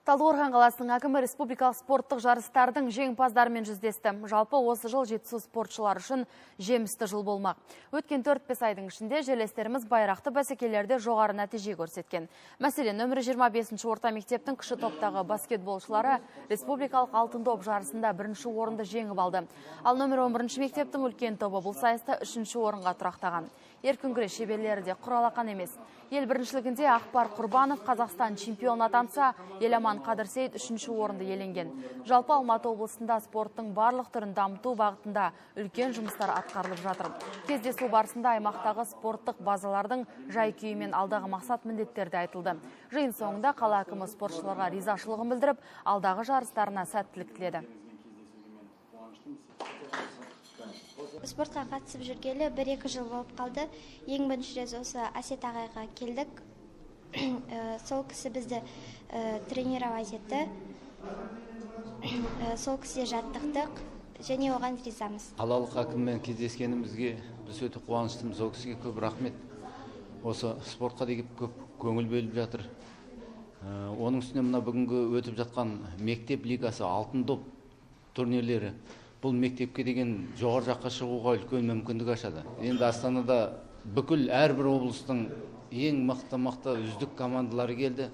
Талдықорған қаласының әкімі республикалық спорттық жарыстардың жеңімпаздарымен жүздесті. Жалпы осы жыл Жетісу спортшылары үшін жемісті жыл болмақ. Өткен 4-5 айдың ішінде жерлестеріміз байрақты бәсекелерде жоғары нәтиже көрсеткен. Мәселен, нөмірі 25 орта мектептің кіші топтағы баскетболшылары республикалық алтын доп жарысында бірінші орынды жеңіп алды. Ал нөмірі 11 мектептің үлкен тобы бұл сайыста 3-ші орынға тұрақтаған. Еркін күрес шеберлері де құралақан емес. Ел біріншілігінде Ақпар Құрбанов Қазақстан чемпионы атанса, Еламан Қадырсейіт 3-ші орынды иеленген. Жалпы Алматы облысында спорттың барлық түрін дамыту бағытында үлкен жұмыстар атқарылып жатыр. Кездесу барысында аймақтағы спорттық базалардың жай-күйі мен алдағы мақсат міндеттері де айтылды. Жиын соңында қала әкімі спортшыларға ризашылығын білдіріп, алдағы жарыстарына сәттілік тіледі. Спортқа қатысып жүргелі 1-2 жыл болып қалды. Ең бірінші рет осы Әсет ағайға келдік. Сол кісі бізді тренировать етті. Сол кісіге жаттықтық және оған ризамыз. Қалалық әкіммен кездескенімізге біз өте қуаныштымыз. Ол кісіге көп рахмет. Осы спортқа деген көп көңіл бөліп жатыр. Оның үстіне мына бүгінгі өтіп жатқан мектеп лигасы, алтын доп турнирлері бұл мектепке деген жоғары жаққа шығуға үлкен мүмкіндік ашады. Енді Астанада бүкіл әрбір облыстың ең мықты үздік командалары келді.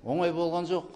Оңай болған жоқ.